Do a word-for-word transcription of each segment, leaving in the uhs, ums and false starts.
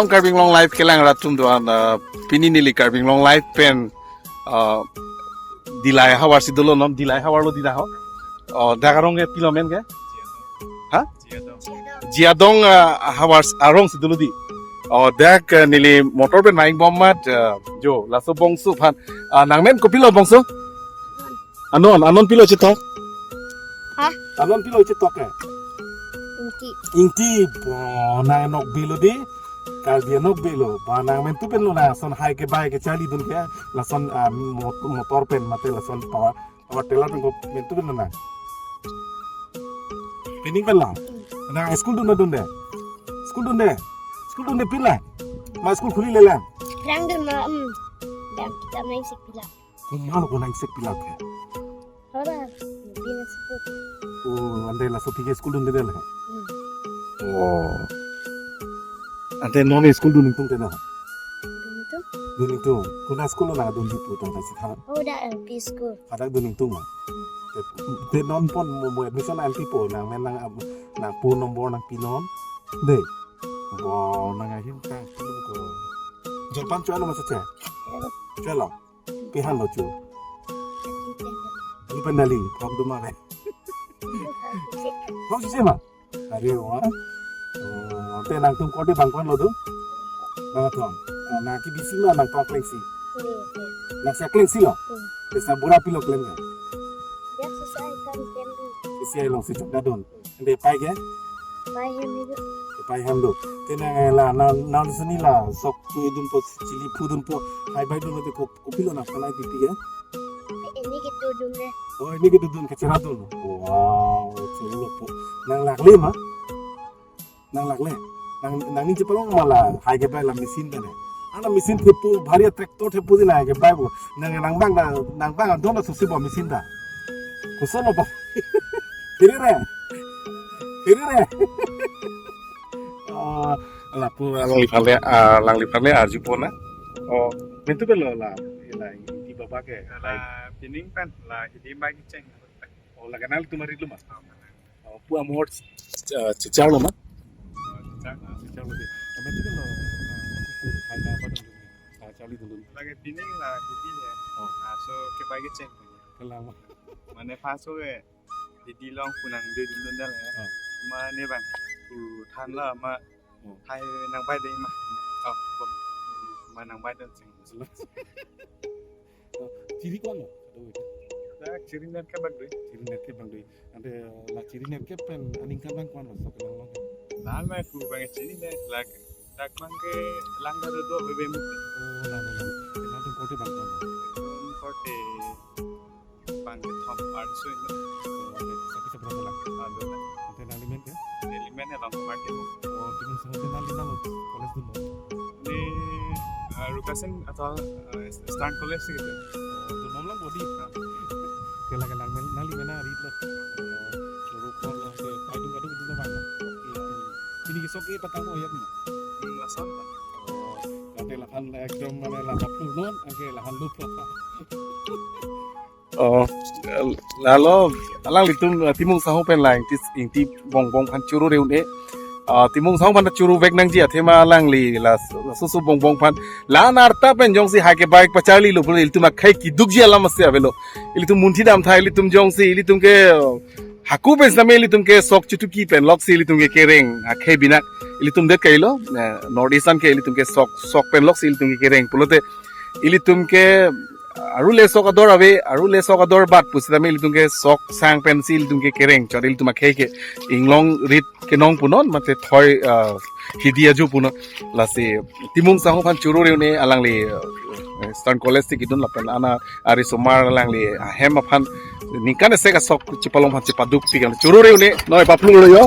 Karbi Anglong Live kelang rat atum do-an, uh, pini neli Karbi Anglong Live pen, uh, Dillai havar si dolo non, Dillai havar lo dida ho. Oh, dak arong ke pilo amen ke? Ha? Jiadong, uh, havar arong si dolo di. Oh, dak, uh, neli motor pen maing bom amat, uh, jo, laso bongso aphan. Uh, nangmen kopilo bongso? Anon, anon pilo chetok? Ha? Anon pilo chetok eh? Ingti. Ingti, bo, nang nokbe lo di. Karbi anokbe lo. Ba nangmen tu pen lo na, lason hai kebai kecharlidun ke. Lason, ah, mot-, motor pen mate lason power, power tiller pen ko men tu pen lo na. Pining pen lo. Nang school dun dunde. School dunde. School dunde pin la. Ma school khuli le la. Rang dun ma, um. Dam kita main sik pila. Komat lo ko nang sik pila ke? Hora, bina seput. Oh, ante laso aphi ke school dunde le. Hmm. Oh. Ante non school dun ingtung te no? Dun ingtung. Dun ingtung. Konat school lo nang dunji pu tangka si tha? Oh, da L P school. Hadak dun ingtung ma. Te, te non pon mo, mo admission nangpipo, nangmen nang, nang phone number nangpi non. De. Bo, nang ahim kangpilo ko. Jolpan cho-etlo ma che? Cho-etlo. Pi han lo cho? Alu pen dali, thom duma re. Thom sisi ma? Are wa. Oh, te nangtum korte bang ko-an lo do? Bang thom. Ah, nang kebisi ma nangtum akleng si? Nang si akleng si lo? Te sa bura pilo klem ya? Sisi alongsi chokda dun. Ante pai ke? Pai hem do. Pai hem do. Te nang, eh, la, nang, nang sini la, sok tu dunpo, chili phu dunpo, hai bai dunpo, te ko, kopilo nang panai pipi ke? Ini ke dodun le. Oh, ini ke dodun, kechera dun. Wow, churu lo po. Nang lakle ma? Nang lakle. Nang, nangning chepalong ma la, hai kebai la machine ta ne. Ana machine thepo, bhari tractor thepo di nang hai kebai bo. Nang, nang bang na, nang bang adon na susi bo machine ta. Koson lo ba. Kiri re. Kiri re. Oh, lapu alangliphan le, ah, alangliphan le arjupo na. Oh, men tu pelo la, la, di baba ke. La pining pen, la hidi mai kecheng. Oh, la kanal tumari luma. Oh, pu amor, ah, chechar lo ma? Ah, chechar. Ah, chechar lo di. Kami tu kan lo, ah, aku hai na apa dong? Ah, charli dun. Lake pining la hidi ya. Oh. Ah, so kebai kecheng. Kelang ma? Mane paso ke hidi along pu nangdodun dun dal ya. Ah. Mane bang, pu than la ma. Oh. Hai nang bai dei ma. Oh, bom. Ma nang bai dun sing. Oh, chiri ko-an lo? Aduh, itu. Dak chiri net ke bang doi. Chiri net ke bang doi. Ante la chiri net ke pen aningkan bang ko-an lo, sok lang long. Nang mai pu bang chiri net lak dak bang ke lang da do do bebe mu. Oh, lang lang. Nangtum korte bang ko-an lo? Korte bang ke thom arso ino. Oh, ante saki sabra lang. Ado na. Ante nangli men ke? Neli men Elongkumar Timung. Oh, Timung sahung pen nangli nang college dun lo? Ini, eh, Rukasin atau, eh, Eastern College gitu. Oh, dun lo lang body. Nah. Kelang kelang men, nangli men na rit lo. Oh, choro kor lo, ke, pai dung kadung dung lo bang. Oke. Ini ke sok ke patang mo ya, hmm. Hmm, lason. Oh, kate lahan ekdom mane lahan pur non, angke lahan lup lo. Oh, lalo, alanglitum, eh, Timung sahung pen la Ingti, Ingti bongbong aphan choro re un-e. Ah, Timung sahung aphan choro vek nangji athema alangli la, la susu bongbong aphan. La narta pen jongsi hai kebai pacharli lo pule ilitum akhei kidukji alam si avelo. Ilitum munthi dam thai, ilitum jongsi, ilitum ke, eh, hako pen sitame ilitum ke sok chutuki pen loksi ilitum ke kereng akhei binak. Ilitum det kailo, eh, North Eastern ke ilitum ke sok, sok pen loksi ilitum ke kereng. Pulote ilitum ke aru le sok ador ave, aru le sok ador bat pusitame ilitum ke sok sang pensi ilitum ke kereng, chot ilitum akhei ke inglong rit kenong punon, mate thoi, ah, hidi aju punon. Lasi Timung sahung aphan choro re un-e alangli, ah, Eastern College si kedun lapen ana ari somar alangli ahem aphan ningkan isi asok chepalong aphan chepaduk pi kan choro re un-e noi paplu lo yo.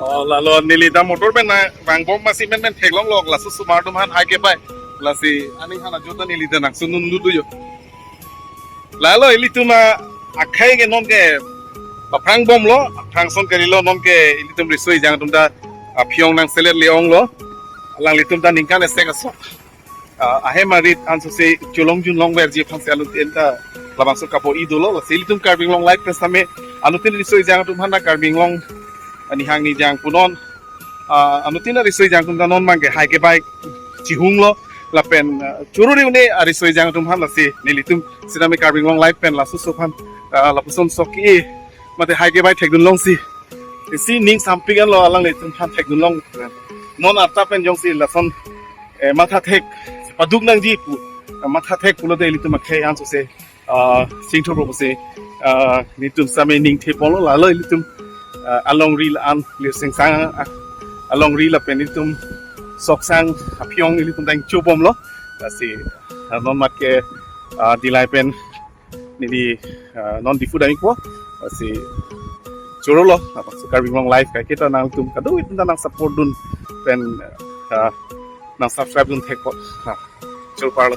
Oh, lalo neli ta motor pen nangvangbom masi men men theklonglok, laso osomar atum aphan hai kepai. Lasi aning aphan ajut ta neli ta nangsun un dun dun jo. Lalo ilitum akhei ke non ke paphrang bomlo, aphrang ason kalilo, non ke ilitum riso ejang atum ta aphiong nangselet le-onglo. Alanglitum ta ningkan esek aso, ah, ahem arit ansose cholong junlong verji aphansi alanglitum ta labangso kapo-i dolo. Lasi ilitum Karbi Anglong Live pen sitame anuttin riso ejang atum aphan ta Karbi Anglong, ah, nihang nijang punon, ah, anuttin riso ejang atum ta non abangke hai kepai chihunglo. Lapen, ah, choro-ri un-e ariso ejang atum aphan. Lasi nelitum sitame Karbi Anglong Live pen laso oso aphan, ah, lapuson sok ke mate hai kepai thekdun longsi isi ning sampik anlo alanglitum aphan thekdun long. Non arta pen jongsi lason, eh, matha thek paduk nangji pu, matha thek pulote ilitum akhei ansose, ah, singthur pusi, ah, nelitum sitame ning theponlo. Lalo ilitum, ah, alongri la-an Lirsengsang, ah, alongri lapen ilitum Soksang aphiong ilitum dang chobomlo. Lasi, ah, non mat ke, ah, Dillai pen neli, ah, non Diphu damikpo. Lasi chorolo, labangso Karbi Anglong Live kaiketa nangtum kadokave atum ta nang support dun pen, ah, nang subscribe dun thekpo. Ah, choro parlo.